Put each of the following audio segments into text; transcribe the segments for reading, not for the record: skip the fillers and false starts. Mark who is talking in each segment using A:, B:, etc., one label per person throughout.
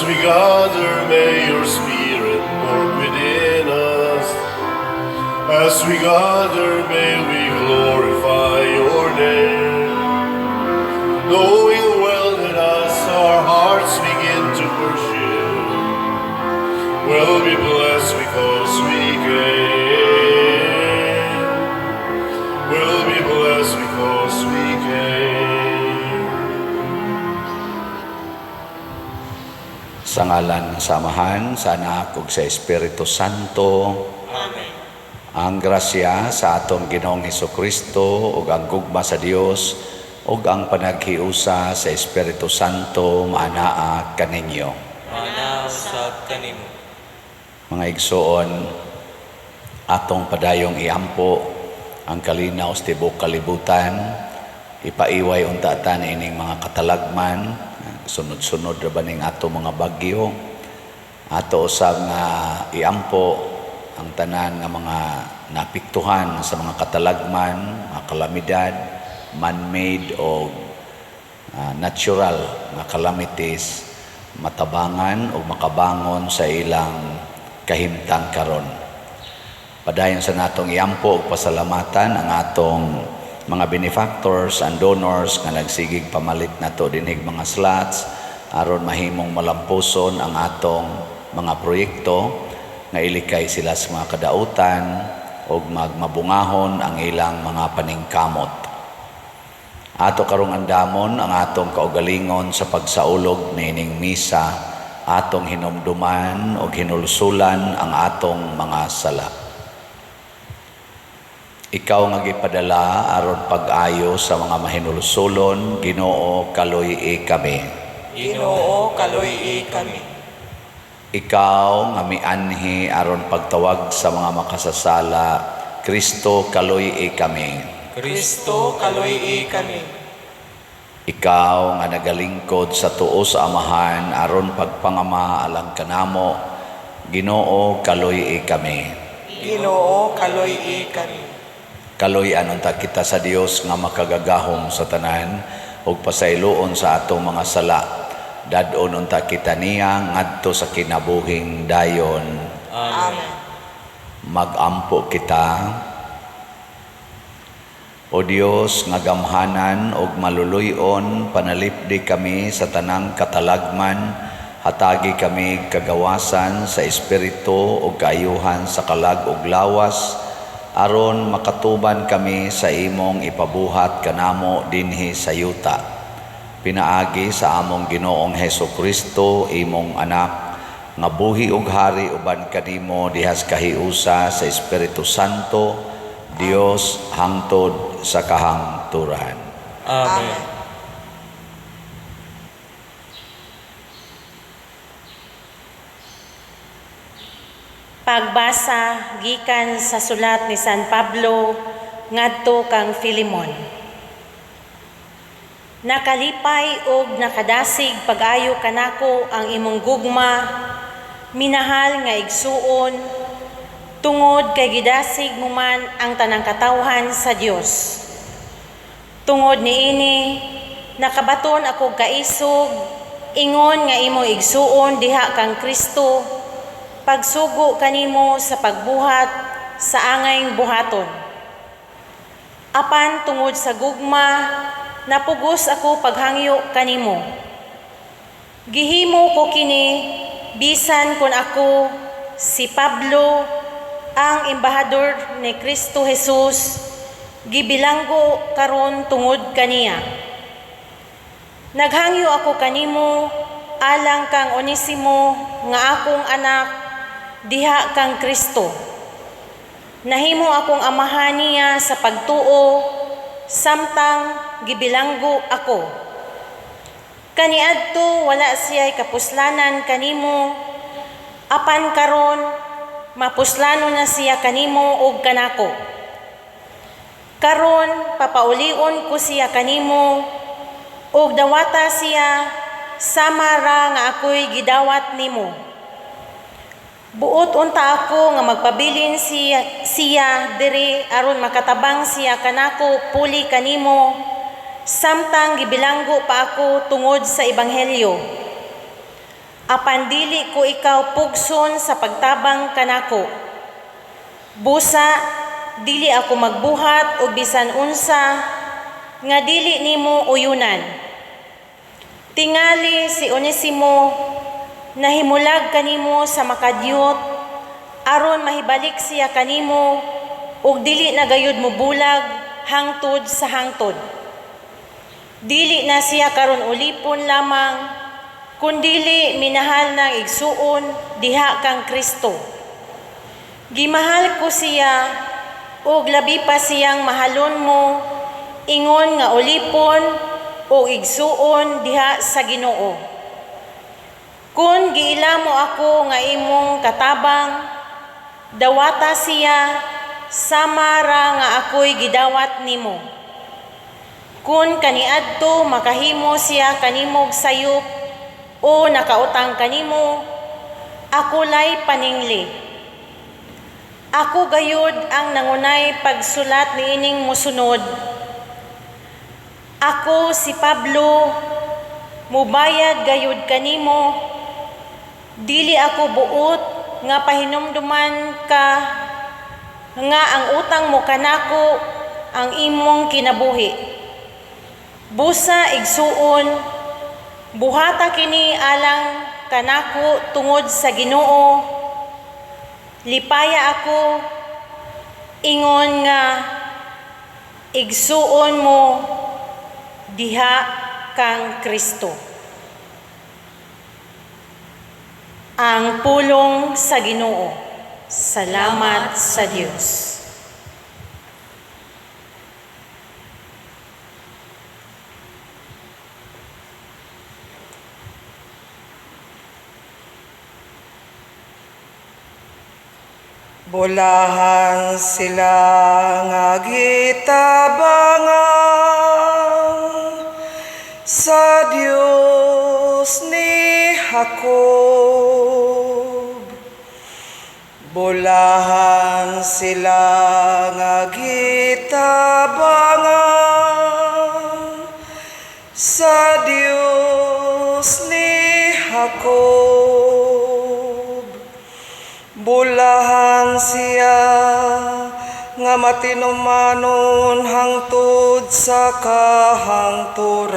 A: As we gather, may your Spirit work within us. As we gather, may we glorify your name. Knowing well that as our hearts begin to worship, we'll be blessed because we came. We'll be blessed because we came.
B: Sa ngalan sa Amahan, sa Anak ug sa Espiritu Santo.
C: Amen.
B: Ang grasya sa atong Ginoong Hesukristo ug ang gugma sa Dios ug ang panaghiusa sa Espiritu Santo maanaa kaninyo.
C: Maanaa usab kanimo.
B: Mga igsoon, atong padayong iampo ang kalinaw sa tibuok kalibutan, ipaiway unta ta ining mga katalagman, sunod-sunod ra ba ning ato mga bagyo, ato usab nga iampo ang tanan nga mga naapektuhan sa mga katalagman, mga kalamidad, man-made o natural nga calamities, matabangan o makabangon sa ilang kahimtang karon. Padayon sa natong iampo ug pasalamatan ang atong mga benefactors and donors nga nagsigig pamalit nato dinhig mga slots aron mahimong malampuson ang atong mga proyekto nga ilikay sila sa mga kadautan ug magmabungahon ang ilang mga paningkamot. Ato karong andamon ang atong kaugalingon sa pagsaulog niining misa, atong hinumduman ug hinulsulan ang atong mga sala. Ikaw nga gipadala aron pag-ayo sa mga mahinulsulon, Ginoo, kaluy-i kami.
C: Ginoo, kaluy-i kami.
B: Ikaw nga mianhi aron pagtawag sa mga makasasala, Kristo, kaluy-i kami.
C: Kristo, kaluy-i kami.
B: Ikaw nga nagalingkod sa tuo sa Amahan aron pagpangama alang kanamo, Ginoo, kaluy-i kami.
C: Ginoo, kaluy-i kami.
B: Kaluy-an unta kita sa Dios nga makagagahom sa tanan ug pasayloon sa atong mga sala. Dad-on unta kita niya ngadto sa kinabuhing dayon.
C: Amen.
B: Magampo kita. O Dios nga gamhanan ug maluluy-on, panalipdi kami sa tanang katalagman, hatagi kami kagawasan sa espiritu ug kaayuhan sa kalag ug lawas, aron makatuban kami sa imong ipabuhat kanamo dinhi sa yuta. Pinaagi sa among Ginoong Heso Kristo, imong anak, nga buhi ug hari uban kanimo dihas kahiusa sa Espiritu Santo, Dios hangtod sa kahangturan.
C: Amen.
D: Pagbasa gikan sa sulat ni San Pablo ngadto kang Filemon. Nakalipay og nakadasig pag-ayo kanako ang imong gugma, minahal nga igsuon, tungod kay gidasig mo man ang tanang katawhan sa Dios. Tungod niini, nakabaton ako kaisog, ingon nga imong igsuon diha kang Kristo, pagsugo kanimo sa pagbuhat sa angayng buhaton. Apan tungod sa gugma, napugos ako paghangyo kanimo. Gihimo ko kini bisan kon ako si Pablo, ang embahador ni Kristo Jesus, gibilanggo karon tungod kaniya. Naghangyo ako kanimo alang kang Onesimo nga akong anak diha kang Kristo. Nahimo akong amahan niya sa pagtuo samtang gibilanggo ako. Kaniadto wala siya'y kapuslanan kanimo, apan karon mapuslano na siya kanimo og kanako. Karon papaulion ko siya kanimo og dawata siya sama ra nga ako'y gidawat nimo. Buot unta ako nga magpabilin siya diri aron makatabang siya kanako puli kanimo samtang gibilanggo pa ako tungod sa ebanghelyo. Apan dili ko ikaw pugson sa pagtabang kanako. Busa dili ako magbuhat og bisan unsa nga dili nimo uyunan. Tingali si Onesimo nahimulag kanimo sa makadyot aron mahibalik siya kanimo ug dili na gayud mobulag hangtod sa hangtod. Dili na siya karon ulipon lamang, kundili minahal ng igsuon diha kang Kristo. Gimahal ko siya ug labi pa siyang mahalon mo ingon nga ulipon o igsuon diha sa Ginoo. Kun giila mo ako nga imong katabang, dawata siya sama ra nga ako'y gidawat nimo. Kun kaniadto makahimo siya kanimog sayop o nakautang kanimo, ako lay paningli. Ako gayud ang nangunay pagsulat niining mosunod. Ako si Pablo, mubayad gayud kanimo. Dili ako buot nga pahinumduman ka nga ang utang mo kanako ang imong kinabuhi. Busa igsuon, buhata kini alang kanako tungod sa Ginoo. Lipaya ako ingon nga igsuon mo diha kang Kristo. Ang pulong sa Ginoo. Salamat sa Dios.
C: Bulahan sila nga gitabangan sa Dios ni Jacob. Bulahan sila nga gitabangan sa Dios ni Jacob. Bulahan siya nga matinumanon hangtod sa kahangturan,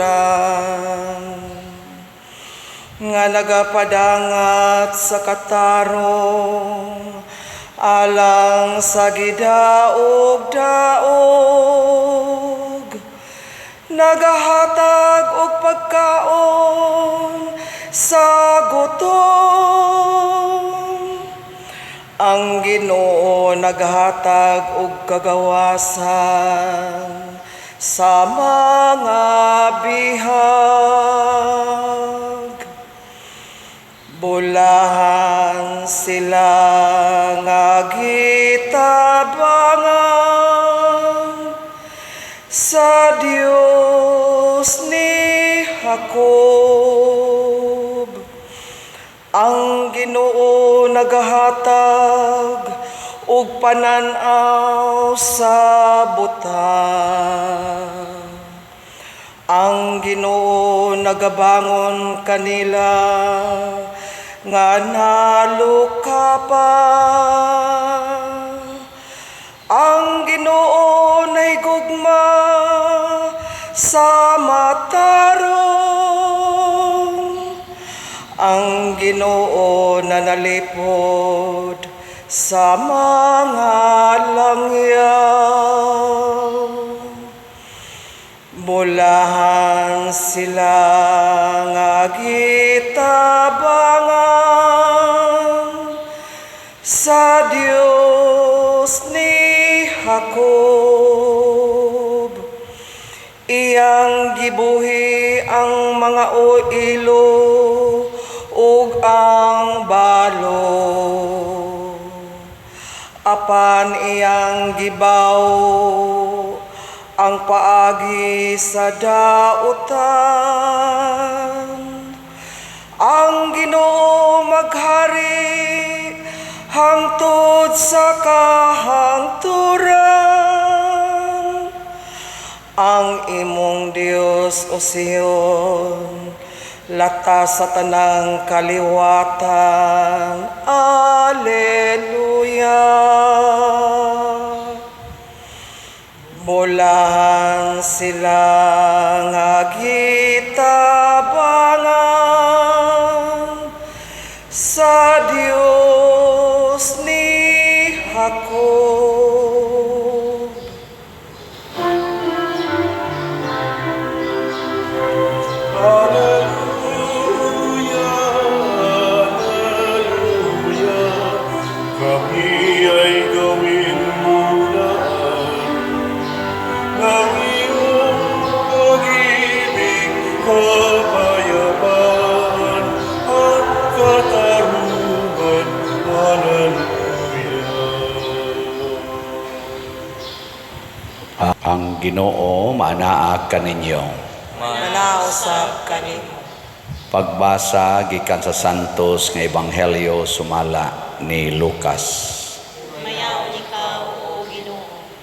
C: nga nagapadangat sa katarong alang sa gidaog-daog, nagahatag og pagkaon sa gutom. Ang Ginoo naghatag og kagawasan sa mga bihag. Bulahan sila nga gitabangan sa Dios ni Jacob. Ang Ginoo nagahatag og panan-aw sa butang. Ang Ginoo nagabangon kanila nga nalukapan. Ang Ginoo nahigugma sa matarong. Ang Ginoo nanalipod sa mga langyaw. Bulahan sila nga gitabangan sa Dios ni Jacob. Iyang gibuhi ang mga ilo ug ang balo, apan iyang gibaw ang paagi sa dautan. Ang Ginoo maghari hangtod sa kahangturan. Ang imong Dios, o Sion, Latas sa tanang kaliwatan. Alleluia. Bulahan sila nga gitabangan sa Dios ni Jacob.
A: Alleluia, Alleluia, kami ay gawin mulaan ng iyong pag-ibig, kapayapaan at katarungan. Alleluia.
B: Ang Ginoo maanaa kaninyo.
C: Manausap kanimo.
B: Pagbasa gikan sa Santos nga Ebanghelyo sumala ni Lucas.
D: Mayaon ikaw, O Ginoo.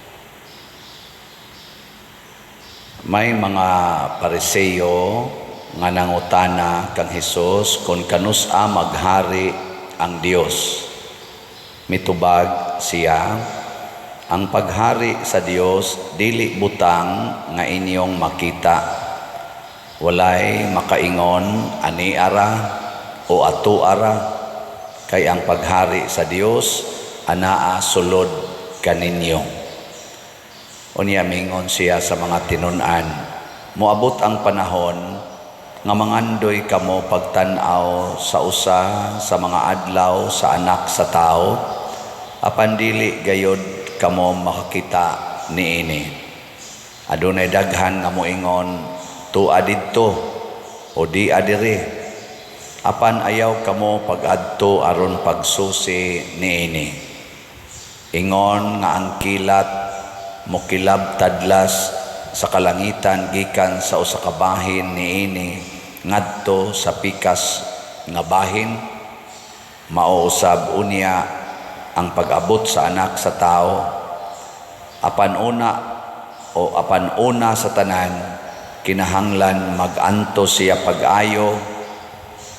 B: May mga Pariseo nga nangutana kang Hesus kung kanus-a maghari ang Dios. Mitubag siya, ang paghari sa Dios dili butang nga inyong makita. Walay makaingon ani ara o ato ara, kay ang paghari sa Dios anaa sulod kaninyo. Unya mingon siya sa mga tinun-an, moabot ang panahon nga mangandoy kamo pagtan-aw sa usa sa mga adlaw sa Anak sa Tawo, apan dili gayod kamo makakita niini. Adunay daghan nga moingon, tua didto o di adiri, apan ayaw kamo pag-adto aron pagsusi niini. Ingon nga ang kilat mokilab tadlas sa kalangitan gikan sa usa ka bahin niini ngadto sa pikas nga bahin, mao usab unya ang pag-abot sa Anak sa Tawo. Apan una o apan una sa tanan, kinahanglan mag-antos siya pag-ayo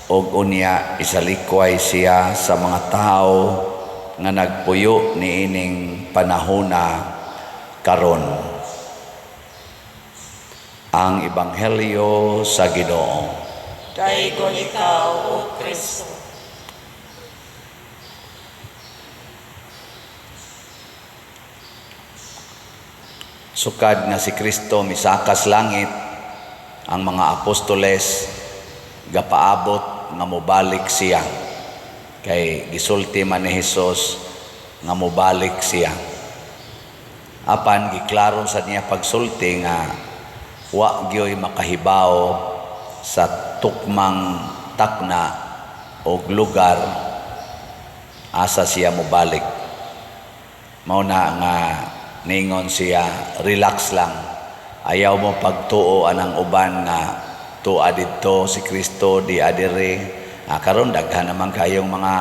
B: og unya isalikway siya sa mga tawo nga nagpuyo niining panahona karon. Ang Ebanghelyo sa Ginoo.
C: Daygon ikaw, O Kristo.
B: Sukad nga si Kristo misakas langit, ang mga apostoles gapaabot nga mobalik siya. Kay gisulti man ni Hesus nga mobalik siya. Apan giklaro sa niya pagsulti nga wa gyoy makahibaw sa tukmang takna og lugar asa siya mobalik. Mao na nga ningon siya, relax lang. Ayaw mo pagtuo anang uban nga tua didto si Kristo di adiri. Karon daghan naman kayong mga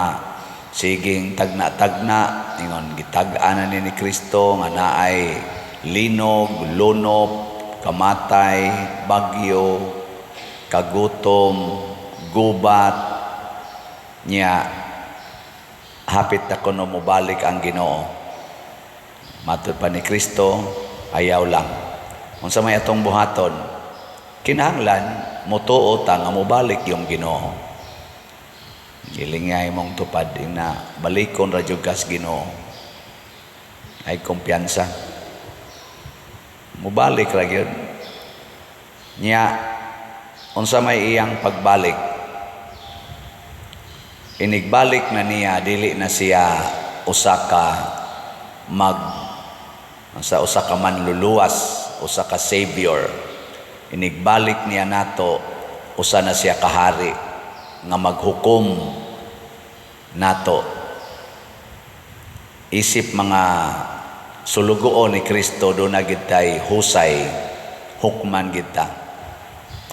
B: siging tagna-tagna, ingon gitag-an na ni Kristo nga naay linog, lunop, kamatay, bagyo, kagutom, gubat, nya hapit na kuno mobalik ang Ginoo. Matud pa ni Kristo, ayaw lang. Unsa may atong buhaton, kinahanglan motuo ta nga mobalik yung Ginoo. Gilingay mong tupad na balikon ra jud kas Ginoo. Ay kumpiyansa. Mobalik ra gyud. Nya unsa may iyang pagbalik? Inigbalik na niya, dili na siya usa ka mag sa usa ka manluluwas, usa ka savior. Inigbalik niya nato, usa na siya kahari nga maghukom nato. Isip mga sulugoon ni Kristo, doon na gitay husay, hukman kita.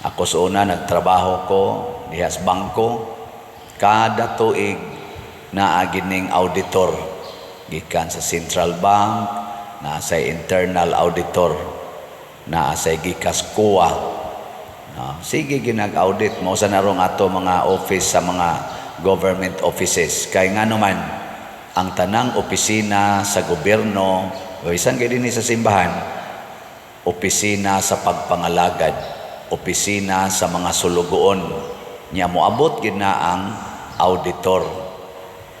B: Ako sa una, nagtrabaho ko diha sa bangko. Kada tuig naa gining auditor gikan sa Central Bank, naa sa internal auditor, naa sa gikas COA. No? Sige ginag-audit mo sa narong ato mga office sa mga government offices. Kay nga naman, ang tanang opisina sa gobyerno, o isang gay dinhi sa simbahan, opisina sa pagpangalagad, opisina sa mga sulugoon. Nya moabot gid na ang auditor.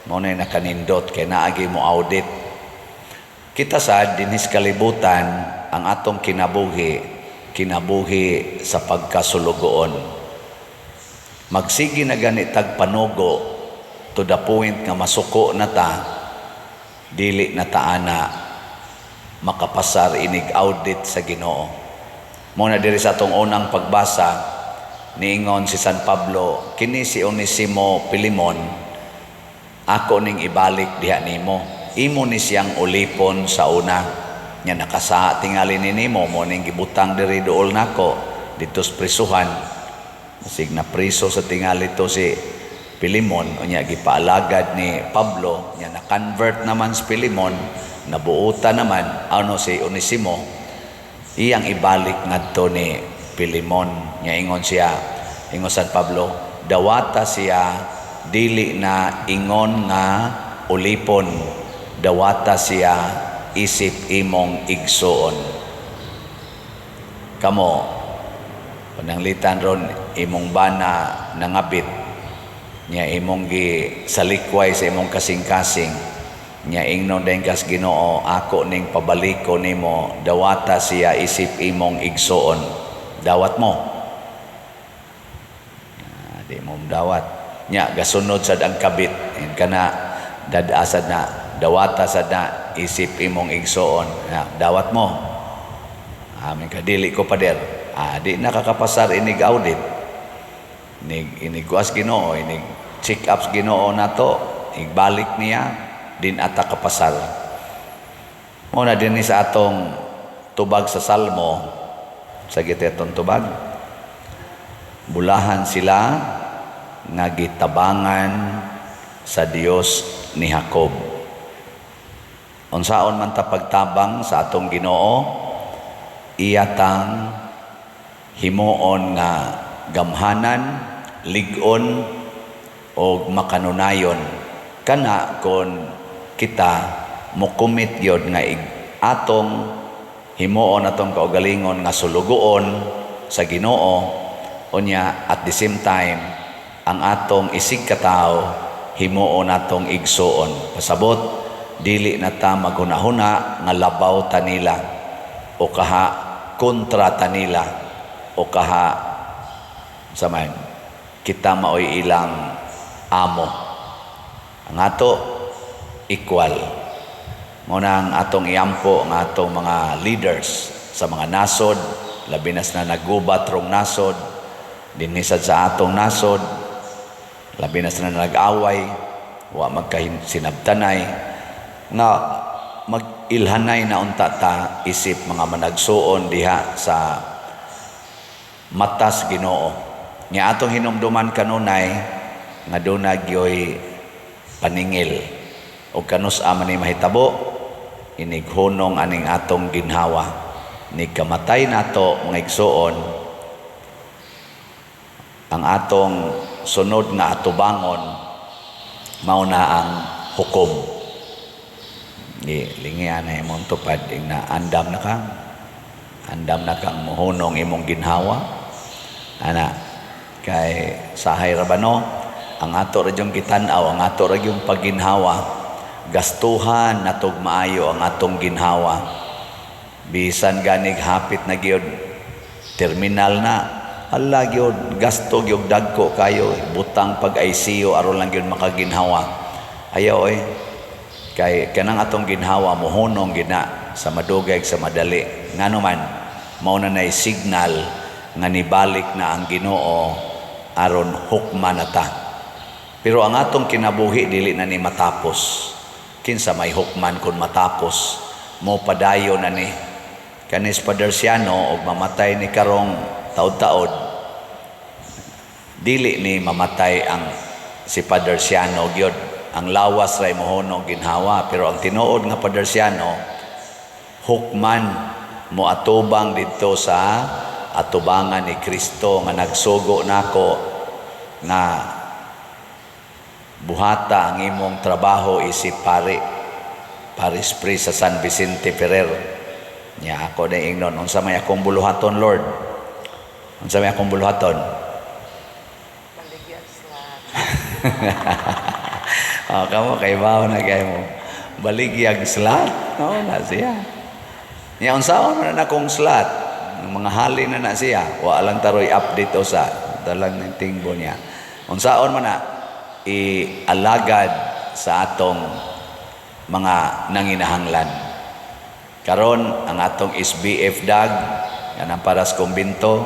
B: Mao na nakanindot kay naagi mo audit. Kita sad dinhi sa kalibutan, ang atong kinabuhi, kinabuhi sa pagkasulugoon. Magsige na gani tag panugo to the point nga masuko na ta, dili na ta ana makapasar inig audit sa Ginoo. Mao na diri sa atong unang pagbasa, niingon si San Pablo, kini si Onesimo Pilimon, ako ning ibalik diha nimo. Imo ni siyang ulipon sa una. Nya nakasaa tingali ni nimo, mo ning gibutang diri duol nako dito sa prisuhan. Sig na priso sa tingali to si Pilimon, unya gipaalagad ni Pablo, nya na-convert naman si Pilimon, nabuuta naman ano si Onesimo, iyang ibalik ngadto ni Pilimon. Nya ingon siya, ingon San Pablo, dawata siya dili na ingon nga ulipon, dawata siya isip imong igsuon. Kamo pananglitan ron imong bana nangabit, nya imong gi salikway sa imong kasing-kasing, nya ingnon din kas Ginoo, ako ning pabaliko nimo, dawata siya isip imong igsuon. Dawat mo? Di mo dawat. Nya gasunod sad ang kabit in kana dad-asad na dawata sad na isip imong igsuon. Ya, dawat mo? Amin ka dili ko, pader. Di nakakapasar inig audit. Inig inig kuas Ginoo, inig check ups Ginoo nato, igbalik niya din ata kapasar. Mo na dinhi sa atong tubag sa Salmo, sa atong tubag. Bulahan sila nga gitabangan sa Dios ni Jacob. Unsaon man ta pagtabang sa atong Ginoo, iya tang himuon nga gamhanan, lig-on og makanunayon. Kana kon kita mo-commit gyud nga atong himuon atong kaugalingon nga sulugoon sa Ginoo, unya at the same time ang atong isig katawo himuon atong igsuon. Pasabot, dili na ta maghunahuna nga labaw ta nila o kaha kontra ta nila o kaha sa man kita maoy ilang amo. Ang ato equal. Mo na ang atong iampo ang atong mga leaders sa mga nasod, labi na sa nagubat rong nasod, dinhi sad sa atong nasod, labi na sa nag-away, wa magkasinabtanay, nga mag-ilhanay na unta ta isip mga managsuon diha sa matas Ginoo. Nga atong hinumduman kanunay nga duna gyoy paningil og kanus-a man ni mahitabo inighunong aning atong ginhawa ni kamatay nato, mga igsuon. Ang atong sunod nga atubangon mao na ang hukom. Di lingian na imong tupad ing na andam na ka, andam na kang muhunong imong ginhawa ana, kay sahay ra ba, no? Ang ato ra yung gitan-aw ang ato ra yung pagginhawa. Gastuhan natog maayo ang atong ginhawa, bisan ganig hapit na gyud terminal na. Hala gyud, gasto gyud dagko kayo, butang pag ICU aron lang gyud makaginhawa. Ayaw oy, kay kanang atong ginhawa mohunong gina sa madugay sa madali. Ngano man, mao na nay signal nga nibalik na ang Ginoo aron hukman na ta. Pero ang atong kinabuhi dili na ni matapos. Kinsa may hukman kung matapos? Mo padayon na ni kanis Padersiano og mamatay ni karong taod-taod, dili ni mamatay ang si Padersiano gyud. Ang lawas ray mohunong ginhawa, pero ang tinuod nga Padersiano hukman, mo atubang didto sa atubangan ni Kristo nga nagsugo nako nga buhata ang imong trabaho isip pari, parish priest sa San Vicente Ferrer. Nya ako na ingnon, "Unsa may akong buluhaton, Lord? Unsa may akong buluhaton?"
C: Baligyan sila.
B: Oh, kamo kay bawo na kay mo. Baligyag slot. No, na siya. Nya unsaon man na akong slot? Ang mga hali na na siya. Wa lang taroy update usa. Dalang ng tingbo niya. Unsaon man na ialagad sa atong mga nanginahanglan. Karon ang atong SBF dag kanang para sa kumbinto,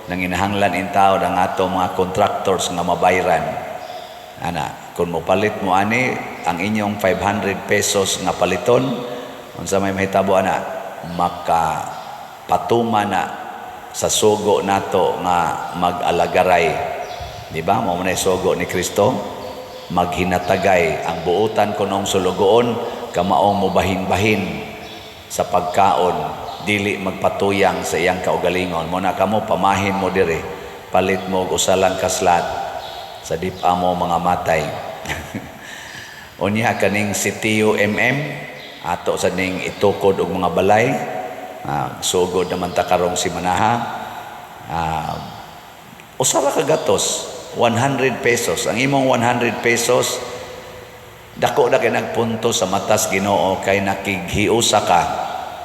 B: nanginahanglan in taon ang atong mga contractors nga mabayran. Ana, kung mopalit mo ani ang inyong 500 pesos nga paliton, unsa may mahitabo ana, maka patuma na sa sugo nato nga mag-alagaray. Di ba? Mao man sugo ni Kristo, maghinatagay ang buutan kunong sulugoon kamaong mobahin-bahin sa pagkaon, dili magpatuyang sa iyang kaugalingon. Mo na kamo pamahin mo dire, palit mo og usa lang ka slot sa dip-a mo mga matay. Unya kaning si Tio MM ato sa ning itukod og mga balay. Sugod naman ta karong simanaha. Usa ra ka gatos, 100 pesos. Ang imong 100 pesos dako na kay nagpunto sa matas Ginoo kay nakighiusa ka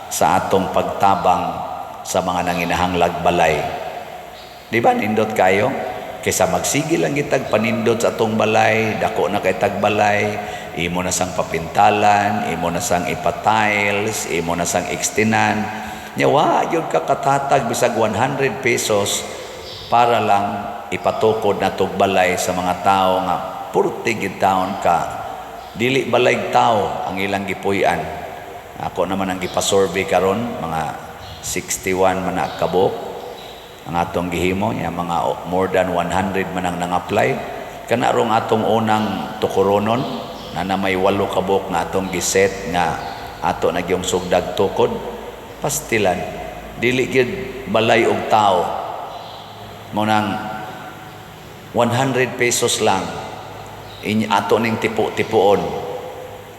B: sa atong pagtabang sa mga nanginahanglag balay. Di ba nindot kayo? Kaysa magsige lang gitag panindot sa atong balay, dako na kay tagbalay, imo na sang papintalan, imo na sang ipatiles, imo na sang extenan. Nya wa gyud ka katatag bisag 100 pesos para lang ipatukod na tog balay sa mga tao nga purti gid taon ka dili balay tao ang ilang gipuy-an. Ako naman ang gipasurvey karon, mga 61 man na kabuk ang atong gihimo nya, mga more than 100 man ang nang-apply. Kana rong atong unang tukuronon na may 8 kabuk nga atong giset nga ato na gyung sugdag tukod, pastilan dili gyud balay og tao. Mo nang 100 pesos lang ato ning tipo-tipuon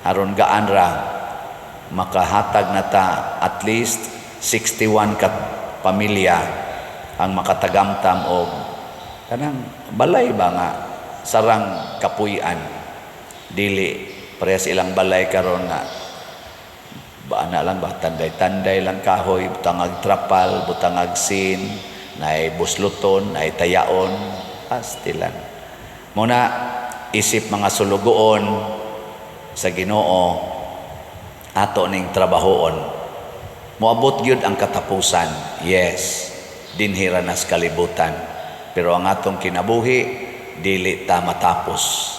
B: aron gaan ra makahatag na ta, at least 61 ka pamilya ang makatagamtam og kanang balay ba nga sarang kapuy-an, dili parehas ilang balay karon nga ba na lang ba, tanday-tanday lang kahoy, butangag trapal, butangag sin, naay busluton, naay tayaon, pastilan. Muna isip mga sulugoon sa Ginoo, ato ning trabahoon. Moabot gyud ang katapusan. Yes, dinhi ra nas kalibutan. Pero ang atong kinabuhi dili ta matapos.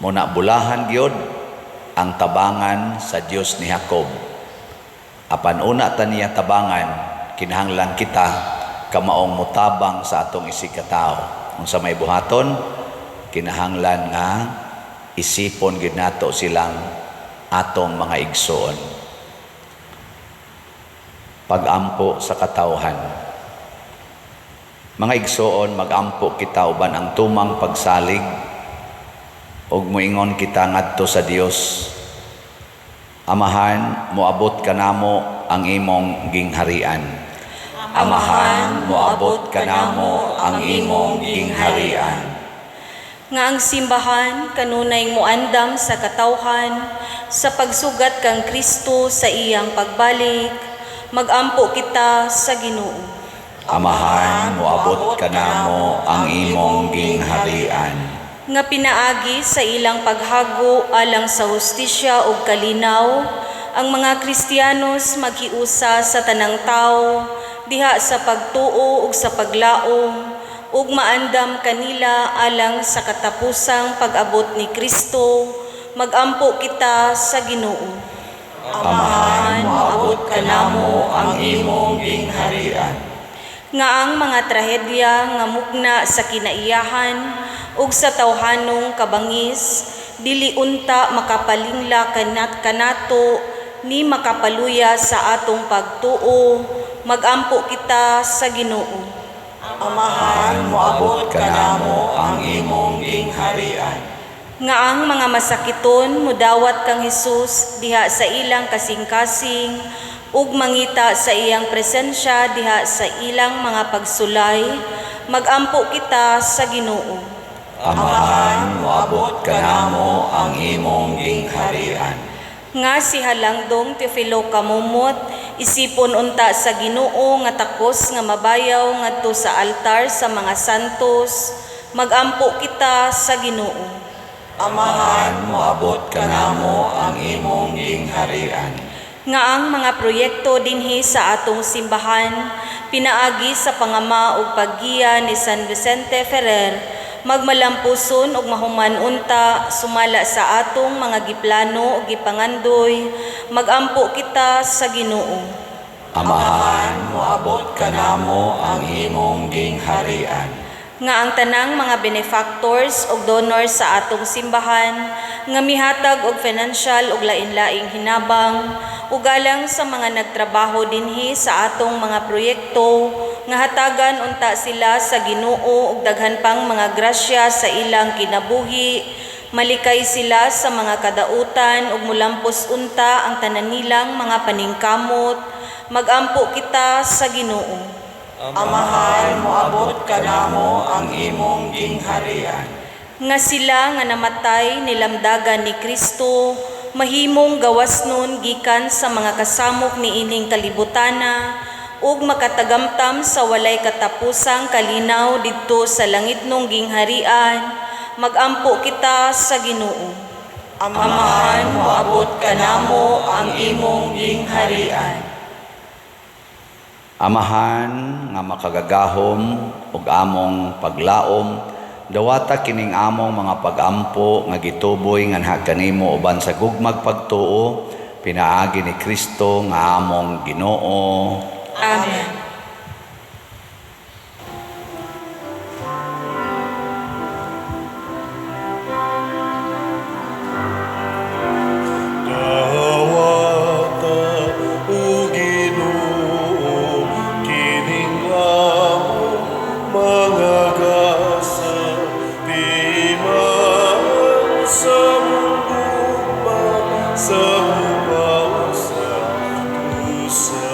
B: Muna bulahan gyud ang tabangan sa Dios ni Jacob. Apan una ta niya tabangan, kinahanglan kita kamaong mutabang sa atong isig katao. Unsa may buhaton, kinahanglan nga isipon gid nato silang atong mga igsoon. Pagampo sa katawhan. Mga igsoon, magampo kita uban ang tumang pagsalig ug moingon kita ngadto sa Dios. Amahan, moabot kanamo ang imong gingharian. Amahan, moabot kanamo ang imong gingharian.
E: Nga ang simbahan kanunay muandam sa katawhan sa pagsugat kang Kristo sa iyang pagbalik, magampo kita sa Ginoo.
B: Amahan, moabot kanamo ang imong gingharian.
E: Nga pinaagi sa ilang paghago alang sa hustisya ug kalinaw, ang mga Kristiyanos maghiusa sa tanang tawo diha sa pagtuo ug sa paglaom ug maandam kanila alang sa katapusang pag-abot ni Kristo, magampo kita sa Ginoo.
B: Amahan, moabot kanamo ang imong gingharian.
E: Nga ang mga trahedya nga mugna sa kinaiyahan ug sa tawhanong kabangis dili unta makapalingla kanato ni makapaluya sa atong pagtuo, Magampo kita sa Ginoo.
C: Amahan, moabot kanamo ang imong gingharian.
E: Nga ang mga masakiton mudawat kang Hesus diha sa ilang kasing-kasing ug mangita sa iyang presensya diha sa ilang mga pagsulay, magampo kita sa Ginoo.
B: Amahan, moabot kanamo ang imong gingharian.
E: Nga si Halangdong Teofilo Camomot isipon unta sa Ginoo nga takos nga mabayaw ngadto sa altar sa mga santos, magampo kita sa Ginoo.
C: Amahan,
B: Moabot kanamo ang imong gingharian.
E: Nga ang mga proyekto dinhi sa atong simbahan pinaagi sa pangama ug paggiya ni San Vicente Ferrer magmalampuson ug mahuman unta sumala sa atong mga giplano ug gipangandoy, magampo kita sa Ginoo.
B: Amahan, moabot kanamo ang imong gingharian.
E: Nga ang tanang mga benefactors ug donors sa atong simbahan nga mihatag og financial ug lain-laing hinabang ug alang sa mga nagtrabaho dinhi sa atong mga proyekto nga hatagan unta sila sa Ginoo ug daghan pang mga grasya sa ilang kinabuhi, malikay sila sa mga kadautan ug mulampos unta ang tanan nilang mga paningkamot, magampo kita sa Ginoo.
C: Amahan, moabot kanamo ang imong gingharian.
E: Nga sila nga namatay nilamdagan ni Kristo mahimong gawas nun gikan sa mga kasamok niining kalibutana ug makatagamtam sa walay katapusang kalinaw didto sa langitnong gingharian, magampo kita sa Ginoo.
C: Amahan, moabot kanamo ang imong gingharian.
B: Amahan nga makagagahom ug among paglaom, dawata kining among mga pagampo nga gituboy nganha kanimo uban sa gugmag pagtuo pinaagi ni Kristo nga among Ginoo.
E: Amen.
A: Dawata, o Ginoo, kining among mga gasa, timaan sa among gugma, sa hupaw sa usa.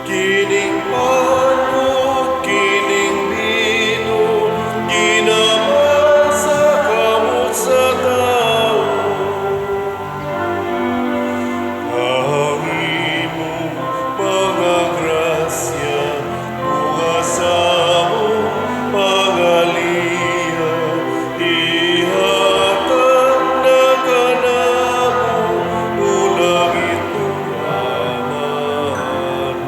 A: Kining pan ug kining bino, ginaman sa kamot sa tawo. Ang imong mga grasya, bunga sa among pangaliya, ihatag na kanamo, o langitnong Amahan.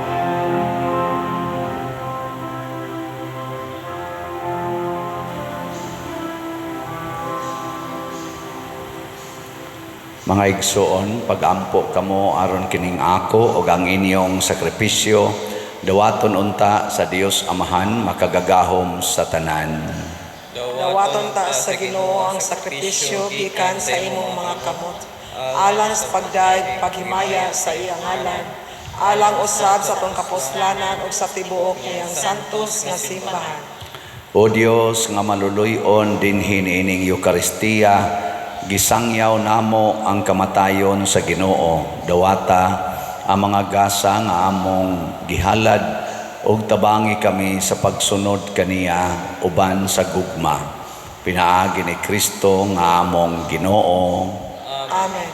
B: Mga igsoon, pagampo kamo aron kining ako ug ang inyong sakripisyo dawaton unta sa Dios Amahan makagagahom sa tanan.
C: Dawaton ta sa Ginoo ang sakripisyo gikan sa imong mga kamot, alang sa pagdayeg paghimaya sa iyang ngalan, alang usab sa atong kapuslanan ug sa tibuok niyang santos nga simbahan.
B: O Dios nga maluluy-on dinhi niining Eukaristiya, gisangyaw namo ang kamatayon sa Ginoo. Dawata ang mga gasa nga among gihalad ug tabangi kami sa pagsunod kaniya uban sa gugma. Pinaagi ni Kristo nga among Ginoo.
C: Amen.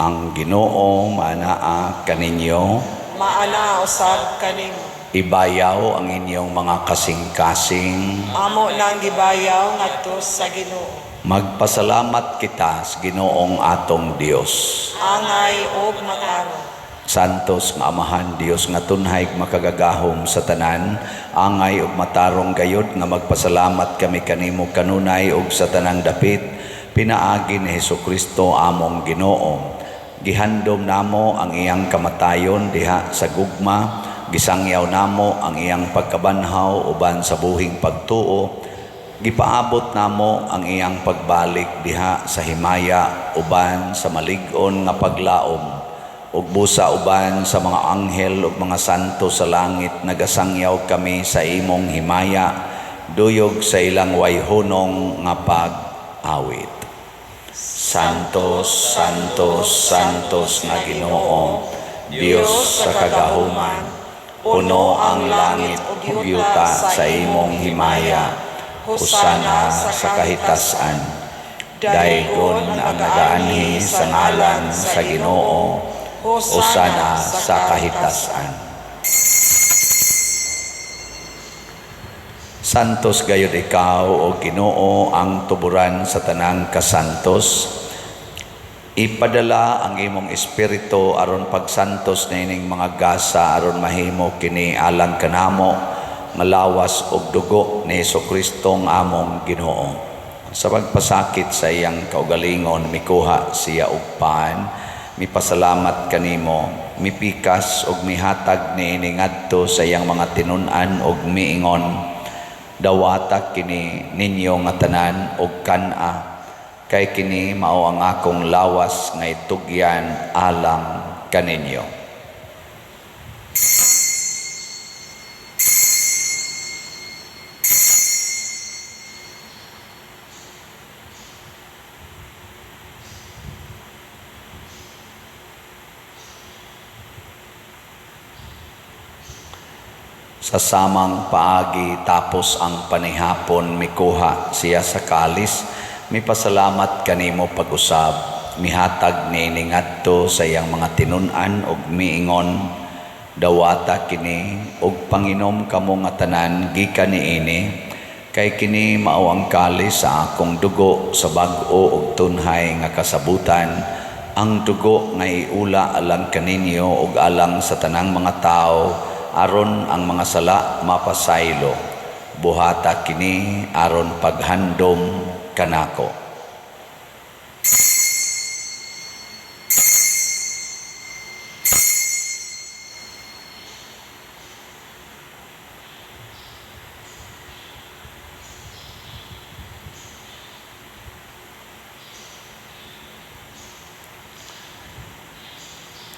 B: Ang Ginoo maanaa kaninyo.
C: Maanaa usab kanimo.
B: Ibayaw ang inyong mga kasing-kasing.
C: Amo nang gibayaw ngadto sa Ginoo.
B: Magpasalamat kita sa Ginoong atong Dios.
C: Angay og matarong.
B: Santos nga Amahan Dios nga tunhay makagagahom sa tanan, angay ug matarong gayod nga magpasalamat kami kanimo kanunay ug sa tanang dapit pinaagi ni Hesukristo among Ginoo. Gihandom namo ang iyang kamatayon diha sa gugma, gisangyaw namo ang iyang pagkabanhaw uban sa buhing pagtuo, gipaabot namo ang iyang pagbalik diha sa himaya uban sa malig-on nga paglaom. Ug busa uban sa mga anghel ug mga santo sa langit nagasangyaw kami sa imong himaya, duyog sa ilang wayhunong nga pag-awit. Santos, Santos, Santos nga Ginoo, Dios sa kagahuman, puno ang langit ug yuta sa imong himaya. Hosana sa kahitasan. Daygon ang nagaanhi sa ngalan sa Ginoo. Hosana sa kahitasan. Santos gayud ikaw, o Ginoo, ang tuburan sa tanang kasantos. Ipadala ang imong espiritu aron pagsantos niining mga gasa aron mahimo kini alang kanamo nga lawas ug dugo ni Hesukristo nga among Ginoo. Sa pagpasakit sa iyang kaugalingon, mikuha siya og pan, mipasalamat kanimo, mipikas ug mihatag niini ngadto sa iyang mga tinun-an ug miingon: "Dawata kini ninyo nga tanan og kan-a, kay kini mao ang akong lawas nga itugyan alang kaninyo." Sa samang paagi tapos ang panihapon, mikuha siya sa kalis, mipasalamat kanimo pag-usab, mihatag niini ngadto sa iyang mga tinun-an ug miingon: "Dawata kini ug panginom kamo nga tanan gikan niini, kay kini mao ang kalis sa akong dugo sa bag-o ug tunhay nga kasabutan, ang dugo nga iula alang kaninyo ug alang sa tanang mga tawo aron ang mga sala mapasaylo. Buhata kini aron paghandom kanako."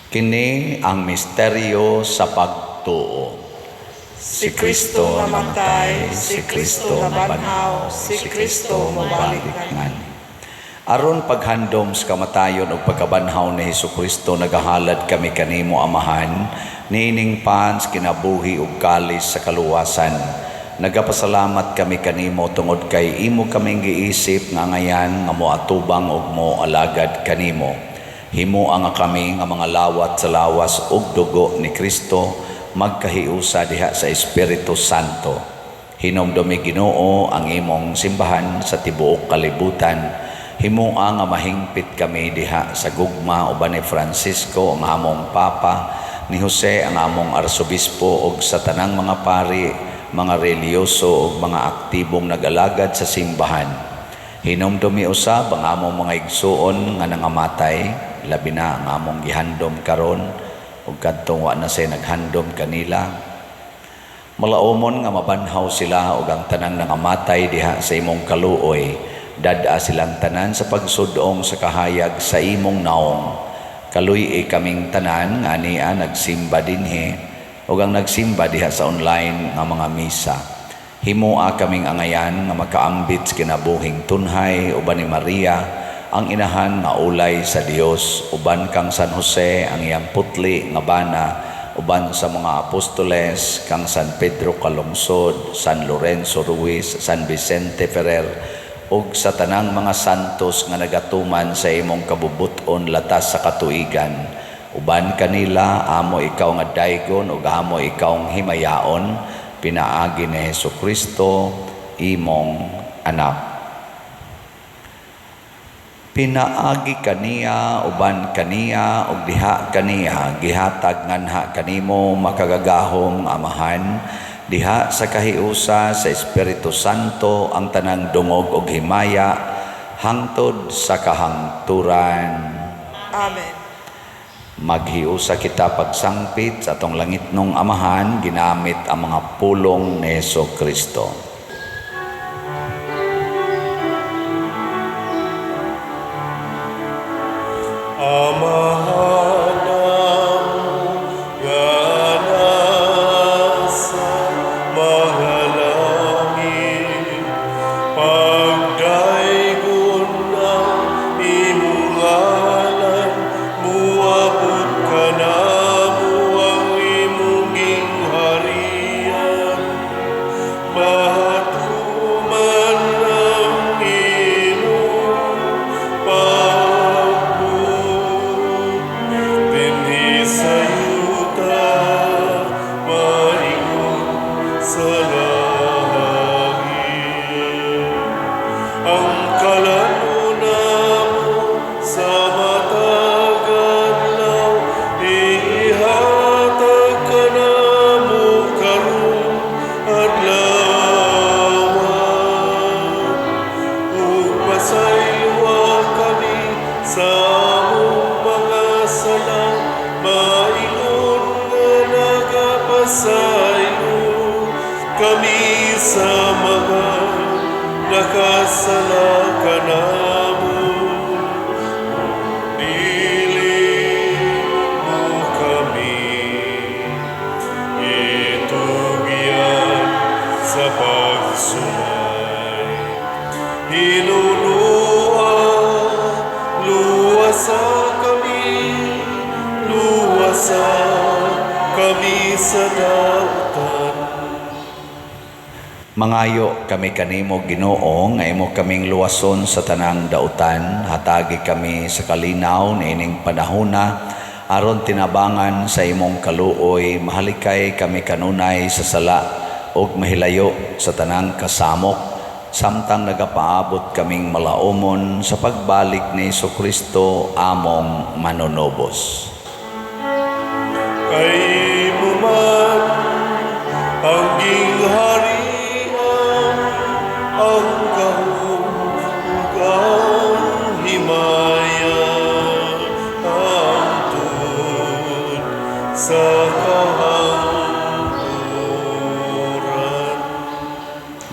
B: Kini ang misteryo sa pagtuo.
C: Si Kristo namatay, si Kristo nabanhaw, si Kristo mobalik
B: nganhi. Aron paghandom sa kamatayon ug pagkabanhaw ni Hesukristo, nagahalad kami kanimo, Amahan, niining pan sa kinabuhi ug kalis sa kaluwasan. Nagapasalamat kami kanimo tungod kay imo kaming giisip nga ngayan nga moatubang ug moalagad kanimo. Himoa nga kami nga mga lawat sa lawas ug dugo ni Kristo magkahiusa diha sa Espiritu Santo. Hinumdumi, Ginoo, ang imong simbahan sa tibuok kalibutan. Himoa nga mahingpit kami diha sa gugma uban ni Francisco ang among Papa, ni Jose ang among Arsobispo ug sa tanang mga pari, mga relihiyoso ug mga aktibong nag-alagad sa simbahan. Hinumdumi usab ang among mga igsuon nga nangamatay, labi na ang among gihandom karon ug kadtong wa na say naghandom kanila. Malaumon nga mabanhaw sila ug ang tanang nangamatay diha sa imong kaluoy. Dad-a silang tanan sa pagsudong sa kahayag sa imong naong. Kaluy-i kaming tanan nga ania nagsimba dinhi ug ang nagsimba diha sa online nga mga misa. Himoa kaming angayan nga makaambit sa kinabuhing tunhay uban ni Maria ang inahan nga ulay sa Dios, uban kang San Jose ang iyang putli nga bana, uban sa mga apostoles kang San Pedro Calungsod, San Lorenzo Ruiz, San Vicente Ferrer ug sa tanang mga santos nga nagatuman sa imong kabubut-on latas sa katuigan. Uban kanila amo ikaw nga daygon ug amo ikaw himayaon, pinaagi ni Hesukristo imong anak. Pinaagi kaniya, uban kaniya, ug diha kaniya, gihatag nganha kanimo makagagahom nga Amahan, diha sa kahiusa sa Espiritu Santo ang tanang dungog ug himaya hangtod sa kahangturan.
C: Amen.
B: Maghiusa kita pagsangpit sa atong langitnong Amahan ginamit ang mga pulong ni Hesukristo.
A: Amahan kami, luwasa kami sa dautan.
B: Mangayo kami kanimo, Ginoo, nga imo kaming luwason sa tanang dautan. Hatagi kami sa kalinaw niining panahona aron tinabangan sa imong kaluoy mahalikay kami kanunay sa sala ug mahilayo sa tanang kasamok samtang nagapaabot kaming malaumon sa pagbalik ni Kristo among manunubos.
A: Kay imo man ang gingharian, ang gahom ug ang himaya, hangtod sa kahangturan.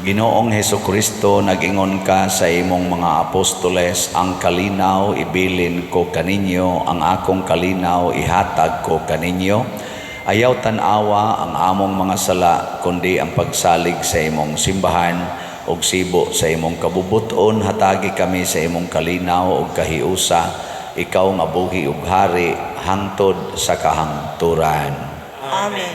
B: Ginoong Hesukristo, nag-ingon ka sa imong mga apostoles, "Ang kalinaw ibilin ko kaninyo, ang akong kalinaw ihatag ko kaninyo." Ayaw tan-awa ang among mga sala, kundi ang pagsalig sa imong simbahan ug sibo sa imong kabubuton, hatagi kami sa imong kalinaw ug kahiusa, ikaw nga buhi ug hari hangtod sa kahangturan.
C: Amen.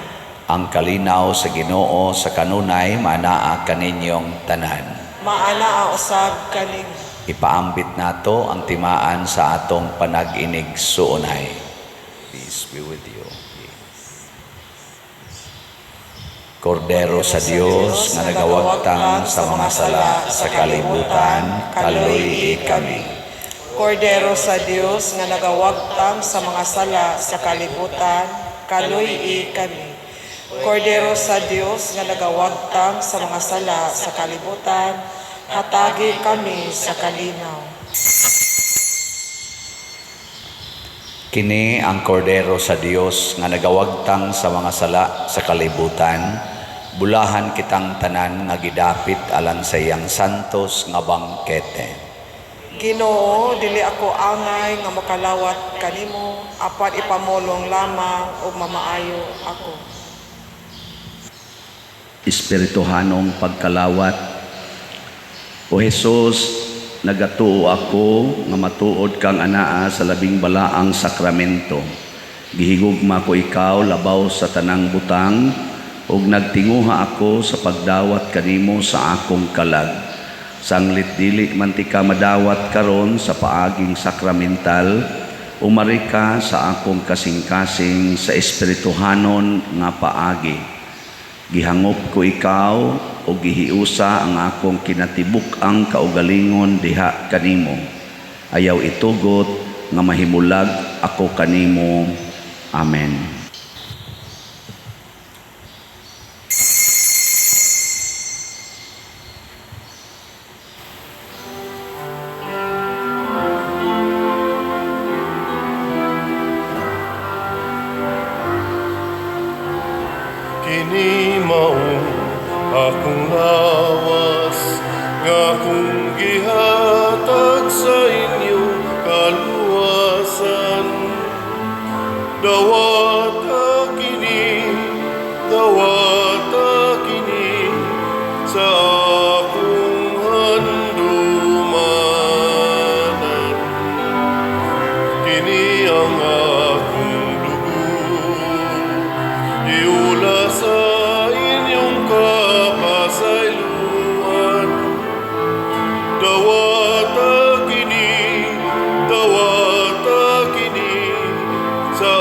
B: Ang kalinaw sa Ginoo sa kanunay manaa kaninyong tanan.
C: Maanaa usab kaninyo.
B: Ipaambit nato ang timaan sa atong panag-inig suunay. Peace be with you. Peace. Kordero sa Dios nga nagawagtang sa mga sala sa kalibutan, kaluy-i kami.
C: Kordero sa Dios nga nagawagtang sa mga sala sa kalibutan, kaluy-i kami. Kordero sa Dios nga nagawagtang sa mga sala sa kalibutan, hatagi kami sa kalinaw.
B: Kini ang Kordero sa Dios nga nagawagtang sa mga sala sa kalibutan. Bulahan kitang tanan nga gidapit alang sa iyang santos nga bangkete.
C: Ginoo, dili ako angay nga makalawat kanimo, apan ipamulong lamang ug mamaayo ako.
B: Espirituhanong pagkalawat. O Hesus, nagatuo ako nga matuod kang anaa sa labing balaang sakramento. Gihigugma ko ikaw labaw sa tanang butang ug nagtinguha ako sa pagdawat kanimo sa akong kalag. Sanglit dili man tika madawat karon sa paaging sakramental, umari ka sa akong kasing-kasing sa espirituhanon nga paagi. Gihangop ko ikaw o gihiusa ang akong kinatibuk-ang kaugalingon diha kanimo. Ayaw itugot nga mahimulag ako kanimo. Amen.
A: Kini mao akong lawas nga akong gihatag sa inyo kaluwasan. Dawata kini, dawata kini sa akong handumanan. Kini ang akong dugo, iula sa inyong kapasayloan. Dawata kini, dawata kini sa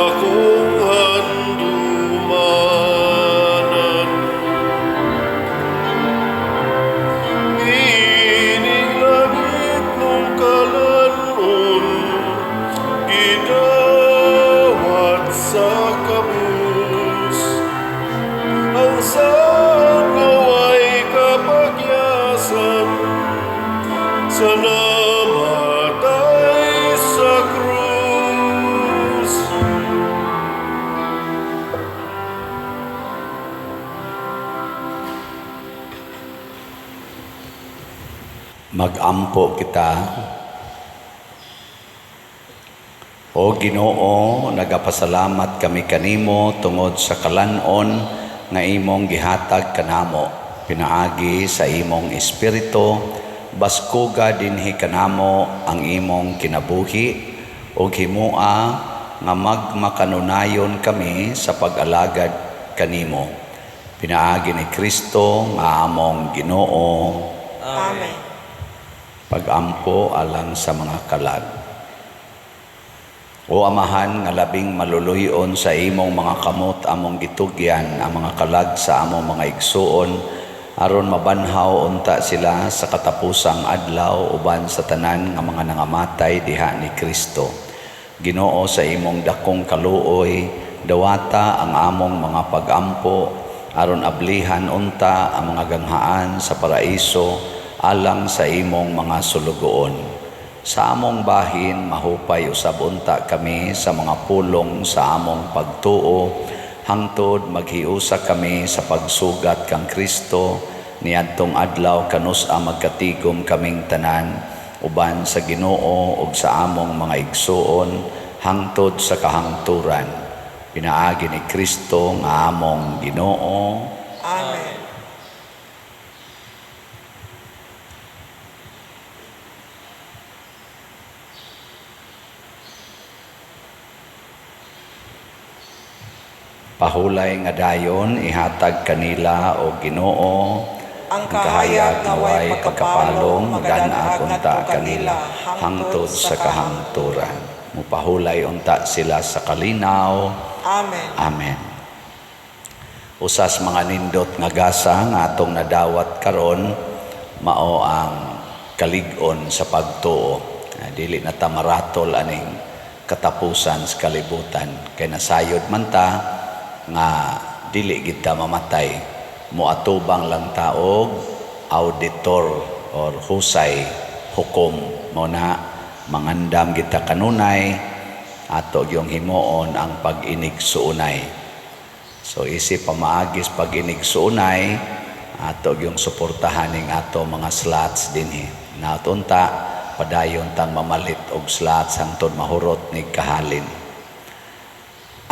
A: akong handumanan. Ining langit mong kalanon, gidawat sa kabus. Ang saad nga way kapagyasan sa namatay sa krus.
B: Magampo kita. O Ginoo, nagapasalamat kami kanimo tungod sa kalan-on nga imong gihatag kanamo pinaagi sa imong espiritu. Baskuga dinhi kanamo ang imong kinabuhi. ug himoa nga magmakanunayon kami sa pag-alagad kanimo. Pinaagi ni Kristo nga among Ginoo.
C: Amen.
B: Pagampo alang sa mga kalag. O Amahan nga labing maluluyon, sa imong mga kamot among gitugyan ang mga kalag sa among mga igsuon aron mabanhaw unta sila sa katapusang adlaw uban sa tanan nga mga nangamatay diha ni Kristo. Ginoo, sa imong dakong kaluoy, dawata ang among mga pagampo aron ablihan unta ang mga ganghaan sa paraiso alang sa imong mga sulugoon. Sa among bahin, mahupay usab unta kami sa mga pulong sa among pagtuo, hangtod maghiusa kami sa pagsugat kang Kristo niadtong adlaw kanus-a magkatigom kaming tanan uban sa Ginoo ug sa among mga igsuon hangtod sa kahangturan. Pinaagi ni Kristo nga among Ginoo.
C: Amen.
B: Pahulay nga dayon ihatag kanila o Ginoo
C: ang kahayag nga way pagkapalong,
B: magan-a
C: magan-a
B: unta
C: ngadto
B: kanila hangtod sa kahangturan. Mupahulay unta sila sa kalinaw.
C: Amen.
B: Amen. Usas mga nindot nga gasa nga atong nadawat karon mao ang kalig-on sa pagtuo. Dili na ta maratol aning katapusan sa kalibutan kay nasayod man ta nga dili gid ta mamatay. Moatubang lang ta og auditor or husay hukom mo na mangandam kita kanunay ato gyung himuon ang pag-inig-suunay. So isip pamaagis pag-inig-suunay ato gyung suportahan ning ato mga slots dinhi. Natunta padayon tang mamalit og slots hangtod mahurot ni kahalin.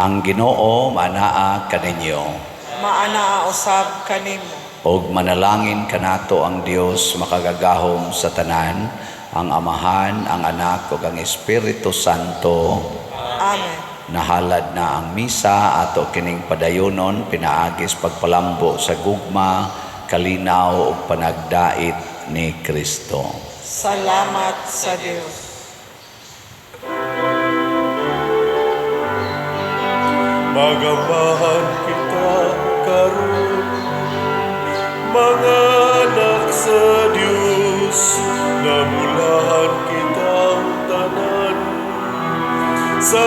B: Ang Ginoo manaa kaninyo.
C: Maanaa usab kanimo.
B: Og manalangin kanato ang Dios makagagahom sa tanan, ang Amahan, ang Anak ug ang Espiritu Santo.
C: Amen.
B: Nahalad na ang misa ato kining padayonon pinaagis pagpalambo sa gugma, kalinaw ug panagdait ni Kristo.
C: Salamat sa Dios.
A: Magamahan kita karon, mga anak sa Dios, namulahan kitang tanan sa